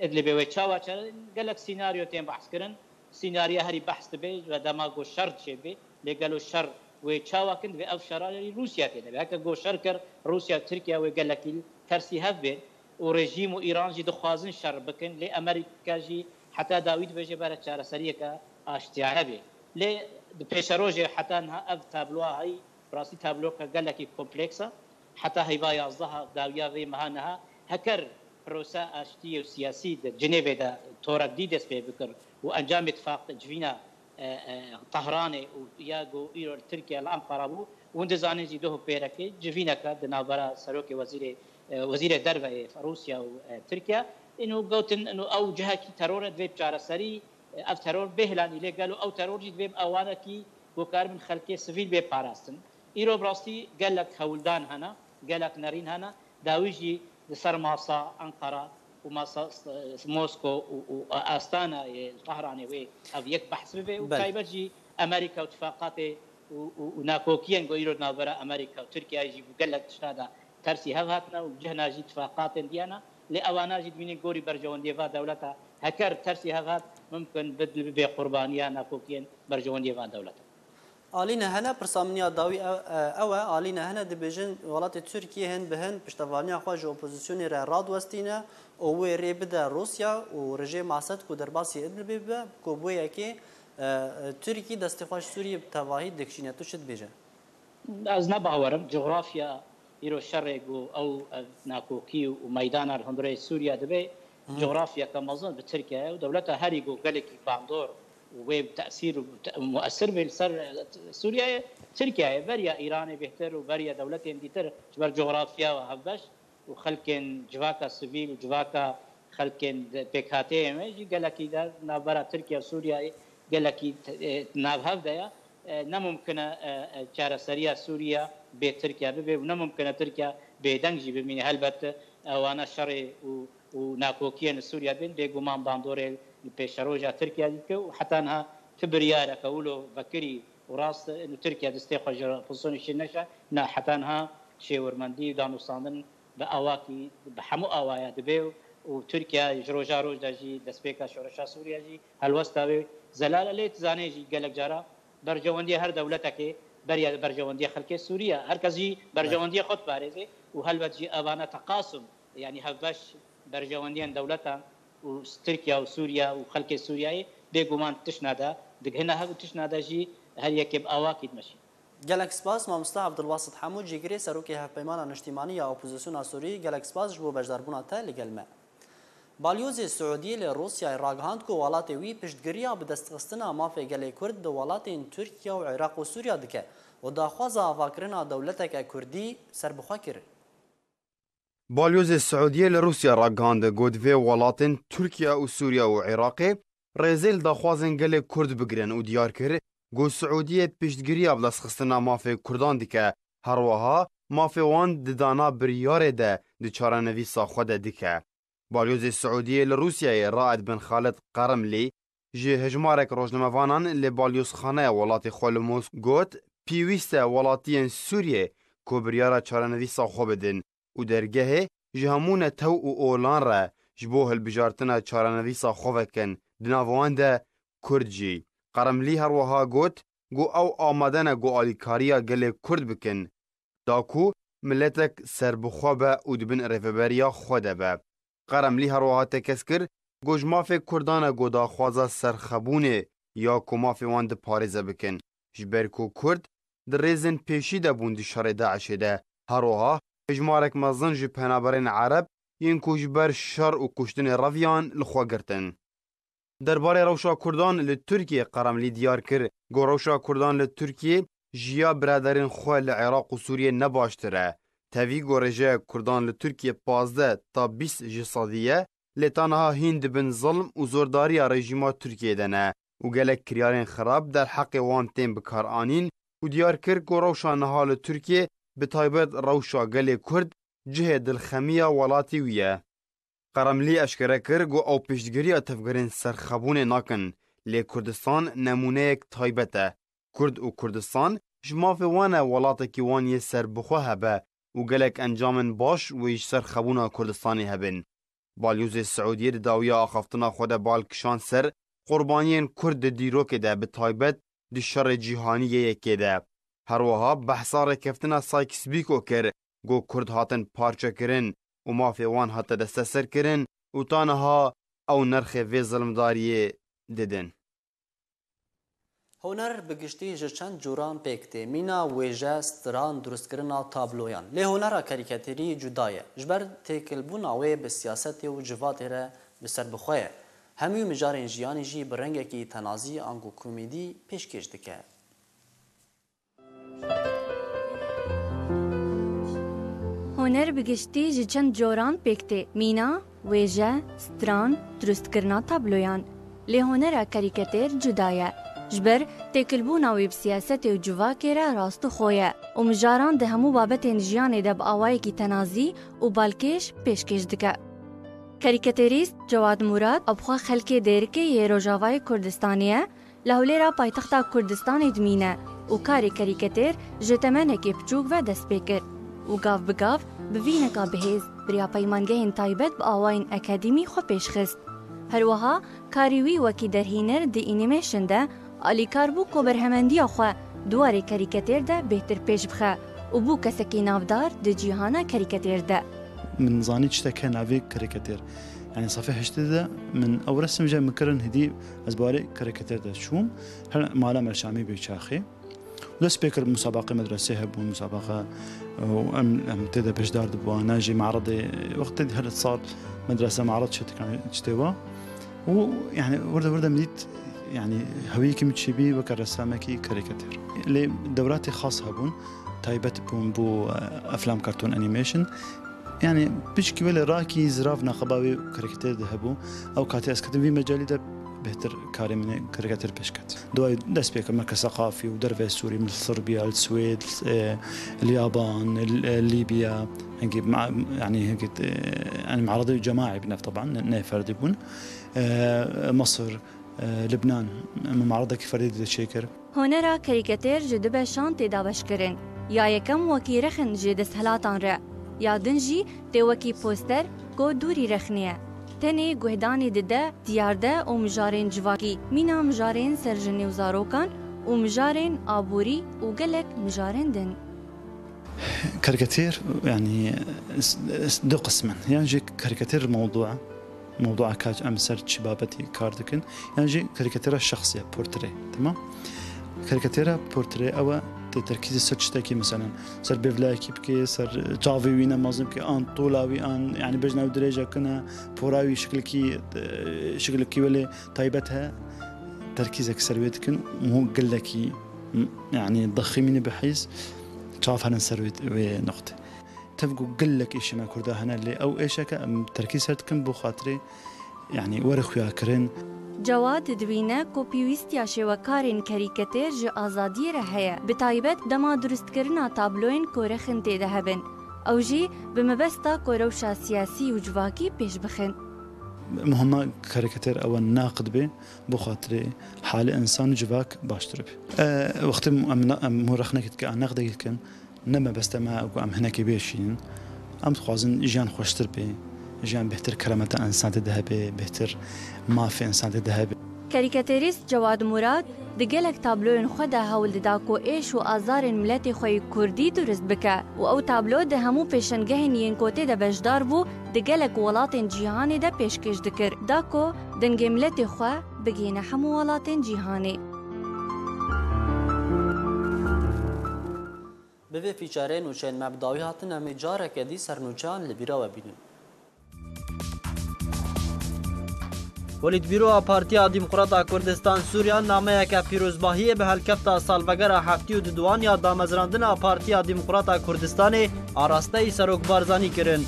Idlibê wê çawa çare? Gelek senaryo tên behs kirin. Senarya herî behs dibe, ji dema ku şer çêbe, lê gelo şer wê çawa kin, divê ev şera jî Rûsya tê de be. Heke ku şer kir, Rûsya û Tirkiye wê gelekî tersî hev bên û rejîm û Îran jî dixwazin şer bikin, lê Amerîka jî heta dawî dibêje bere çareseriyeke aştiyane bê. Lê di pêşerojê heta niha ev tabloa heyî, bi rastî tabloka gelekî kompleks e. Heta heyva yazdeha dawiya vê meha niha heker prosa aştiyê û siyasî di Cinêvê de torekdî dest pê bikir û encamê tifaq civîna, e, e, Tehranê û ya ku îro li Tirkiye li Enqara bû, hûn dizanin jî doh û pêrekê civîneke di navbera serokê wezîrê, e, wezîrê derve yê Rûsya û, e, Tirkiye. Îno gotin, îno ew cihekî teror e, divê çareserî, e, ev teror bêhlanî, lê gelo ew teror jî divê bi awanekî ku karibin xelkê sivîl bê parastin. Îro bi rastî gelek hewldan hene, gelek nerîn hene. Dawî jî li ser masa Enqara û masa S-, Mosko û, û astana yê li Tehranê wê ev yek behs bibe û Belê. taybet jî Amerîka û tifaqatê û, û, û nakokiyên ku îro di navbera Amerîka û Tirkiyeyê jî bi gelek tişta de tersî hev hatine û cihna jî tifaqatên diyana. Lê ewana jî dibînin gorî berjewendiyê va dewleta heker tersî hev hat, mimkin bid-, bibe qurbaniya nakokiyên berjewendiyê va dewleta. Alîne hene, pirsa min ya dawî ew, e, ew e. Alîne hene dibêjin, welatê Tirkiyê hin bi hin piştevaniya xwe ji opozisyonê re radiwestîne û wê rê bide Rûsya û rejîma Esed ku derbasî Idlibê bibe, ku bo yekê, e, e, Tirkî destê xwe ji Sûriyê bi tevahî dikişîne. Tu çi dibêje? Ez ne bawer im. Cografya îro şerê ku ew, ev nakokî û meydana li hundirê Sûriye dibe, Hı. cografyeke mezin bi Tirkiye ye û dewleta herî ku gelekî bandor û wê tesîr û te-, muesir bê li ser, e, Sûriyeyê, Tirkiye ye. Beriya Îranê bêhtir û beriya dewletên dîtir ji ber cografya ve hevbeş û xelkên civaka sivîl û civaka xelkên pêkhateyên wê jî gelekî de navbera Tirkiye û Sûriyeyê gelekî, e, navhev de ye. E, ne mumkin e, e, e, çareseriya Sûriye bê Tirkiye bibe û ne mumkin e Tirkiye bêdeng jî bimîne. Helbet, e, ewana şerê û, û nakokiyên li Sûriye bên bêguman bandorê li pêşeroja Tirkiye dike û heta niha ti biryareke wilo vekirî û rast, e, Tirkiye destê xwe ji opozisyonê şîn neşe, na heta niha şêwirmendî û danûstandin bi awakî, bi hemû awaya dibe û, û Tirkiye ji roja roj de jî destpêka şoreşa Sûriye jî helwesta wê zelal e. Lê tu zanê jî gelek cara berjewendiya her dewletekê beriya berjewendiya xelkê Sûriye. Her kes jî berjewendiya xwe diparêze û helbet jî evana teqasum, yanî hevbeş berjewendiyên dewletan û Tirkiye û Sûriye û xelkê Sûriyeyê bêguman tişna de digihine hev û tişna de jî her yekê bi awakî dimeşî. Gelek spas, mamoste Abdulbasit Hemû, cîgirê serokê Hevpeymana Niştîmanî ya Opozisyona Sûrî, gelek spas ji bo beşdarbûna te li gel me. Balyozê Siûdiyê li Rûsyayê ragihand ku welatê wî piştgiriya bi destxistina mafê gelê Kurd di welatên Tirkiye û Iraq û Sûriya dike û daxwaza avakirina dewleteke Kurdî serbixwe kir. Balyozê Siûdiyê li Rûsya ragihand, got, vê welatên Tirkiye û Sûriya û Iraqê rêzê li daxwazên gelê Kurd bigirin û diyar kir, got, Siûdiyê piştgiriya bi destxistina mafê Kurdan dike, her wiha mafê wan di dana biryarê de di çarenivîsa xwe de dike. Balyozê Siûdiyê li Rûsyayê Raed bin Xalid Qerimlî ji hejmarek rojnamevanan li balyozxaneya welatê xwe li Mosk got, pêwîst e welatiyên Sûriyê ku biryara çarenivîsa xwe bidin û dergehê ji hemû netew û olan re ji bo hilbijartina çarenivîsa xwe vekin, di nav wan de Kurd jî. Qerimlî her wiha got ku ew amade ne ku alîkariya gelê Kurd bikin, da ku miletek serbixwe be û di bin rêveberiya xwe de be. Qeremlî her wiha tekez kir, got, ji mafê Kurdan e ku daxwaza serxwebûnê ya ku mafê wan diparêze bikin, ji ber ku Kurd di rêzên pêşî de bûn di şerê DAIŞê de. Her wiha hejmarek mezin ji penaberên Ereb yên ku ji ber şer û kuştinê reviyan li xwe girtin. Derbarê rewşa Kurdan li Tirkiyê Qeremlî diyar kir, got rewşa Kurdan li Tirkiyê ji ya biraderên xwe li Iraq û Sûriyê ne baştir e. Tevî got rêjeya Kurdan li Tirkiyê pazdeh ta bîst ji sedî ye, lê ta niha hîn di bin zilm û zordariya rejîma Tirkiyê de ne û gelek kiryarên xirab derheqê wan tên bikaranîn û diyar kir ku rewşa niha li Tirkiyê, bi taybet rewşa gelê Kurd, cihê dilxemiya welatê wî ye. Qeremlî eşkere kir ku ew piştgiriya tevgerên serxebûnê nakin, lê Kurdistan nemûneyek taybet e. Kurd û Kurdistan ji mafê wan e welatekî wan yê serbixwe hebe û gelek encamên baş wê ji serxebûna Kurdistanê hebin. Balyozê Siûdiyê di dawiya axaftina xwe de bal kişand ser qurbaniyên Kurd di dîrokê de, bi taybet di şerê cîhanî yê yekê de. Her wiha behsa rêkeftina Sykes-Picot kir, got Kurd hatin parçekirin û mafê wan hate desteserkirin û ta niha ew nirxê vê zilmdariyê didin. Huner bi giştî ji çend coran pêk tê. Mîna, wêje, stran, durustkirina tabloyan. Lê hunera karîkaterî cuda ye. Ji ber têkilbûna wê bi siyasetê û civatê re bi serbixwe ye. Hemû mijarên jiyanî jî bi rengekî tenazî ango komedî pêşkêş dike. Huner bi giştî ji çend coran pêk tê. Mîna, wêje, stran, durustkirina tabloyan. Lê hunera karîkater cuda ye. Ji ber têkilbûna wî bi siyasetê û civakê re rastixwe ye û mijaran di hemû babetên jiyanê de bi awayekî tenazî û balkêş pêşkêş dike. Karîkaterîst Cewad Murad, ew bi xwe xelkê Dêrikê yê Rojavayê Kurdistanê ye, li Hewlêra paytexta Kurdistanê dimîne û karê karîkater ji temenekê piçûk ve dest pê kir û gav bi gav bi vîneka bihêz bi riya peymangehên taybet bi awayên akademî xwe pêş xist. Her wiha karê wî wekî derhêner di animation de alîkar bû ku berhemendiya xwe di warê karîkater de bêhtir pêş bixe û bû kesekî navdar di cîhana karîkater de. Min zanî çi te ke navê karîkater. Yani safê heştê de min ew resim jî min kirin hêdî ez bi warê karîkater de çûm. Her mala Melşamî bê çaxê. Û dest pê kir musabaqê medresê hebûn, musabaqa, û em, em tê de beşdar dibûn, ne jî me'redê, wextê her sal medrese me'red çêdikan, çi tê wa. Û yani wirde wirde min dît, yani hewiyekî min çêbî weke ressamekî karîkater. Lê dewratê xas hebûn, taybet bûn bo, e, eflam karton animation. Yani piçkî wele rakî zirav neqeba wê karîkater de hebû. Ew katê ez ketim vî mecalî de bêhtir karê min ê karîkater pêş ket. Duayê dest pê kir merkez seqafî û derveyê Sûrî, li Sirbiya, li Swêd, e, li Yaban, li, e, Lîbiya, hingî ma-, yani hingî, e, yani me'redê cemaî bûn ev teban, ne, ne ferdî bûn. E, Misir, e, Libnan, em me'redekî ferdî de çêkir. Honera karîkater ji du beşan tê dabeşkirin. Ya yekem wekî rexin ji desthilatan re, ya din jî tê wekî poster ku dûrî rexnê ye. Tenê guhdanê dide diyarde û mijarên civakî, mîna mijarên ser jinê û zarokan û mijarên aborî û gelek mijarên din. Karîkater, yani, s-, s-, du qism in. Yan jî karîkater mewdû e. Mewdûa ka em ser çi babetî kar dikin, yan jî karîkatera şexsî ye, portre, temam? Karîkatera portre ew e, te terkîzê ser tiştekî, meselen, ser bêvlayekî bike, ser çavê wî ne mezin bike, an tola wî, an, yani, bejna wî dirêjek ne, pora wî şikilkî, e, şikilkî welê taybet he, terkîzek ser wê dikin û gelekî, m-, yani, dixîmînî bi heyz çav herin ser wê, wê noqtê. Tev ku gelek êşê me Kurda hene, lê ew êşeke em terkîz ser dikin bo xatirê, yanî, were xuyakirin. Cewad dibîne ku pêwîstiya şêwekarên karîkater ji azadiyê re heye, bi taybet dema durustkirina tabloyên ku rexin tê de hebin. Ew jî bi mebesta ku rewşa siyasî û civakî pêş bixin. Muhima karîkater ew e naqid be, bo xatirê halê însan û civak baştir be. E, wextê em, em mû rexnekê dike, an neqdekê dikin, ne mebeste me ku em hinekê bêşînin. Em dixwazin jiyan xweştir bê, jiyan bêhtir keremeta însan tê de hebe, bêhtir mafê însan tê de hebe. Karîkaterîst Cewad Murad di gelek tabloyên xwe de hewl dida ku êş û azarên miletê xwe yê kurdî durist bike û ew tablo di hemû pêşengehên yên ku tê de beşdar bû, di gelek welatên cîhanê de pêşkêş dikir, da ku dengê miletê xwe bigihîne hemû welatên cîhanê. Bi vê fîçerê nûçeyên me bi dawî hatin, em ê careke dî ser nûçeyan li bîra we bînin. Polîtbîroya Partiya Demokrata Kurdistan Sûriya nameyeke pîrozbahiyê bi helkefta salvegera heftê û duduan ya damezrandina Partiya Demokrata Kurdistanê arasteyî Serok Barzanî kirin.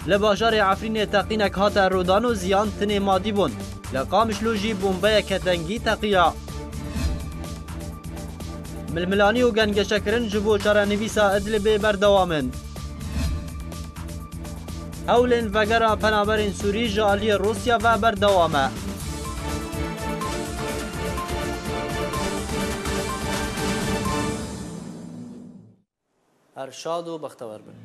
Li bajarê Efrînê teqînek hate rûdan û ziyan tinê madî bûn. Li Qamişlo jî bombeyeke dengî teqiya. Milmilanî û gengeşekirin ji bo çarenivîsa Idlibê berdewam in. Hewlên vegera penaberên Sûrî ji aliyê Rûsya ve berdewam e. Her şad û bextewer bin.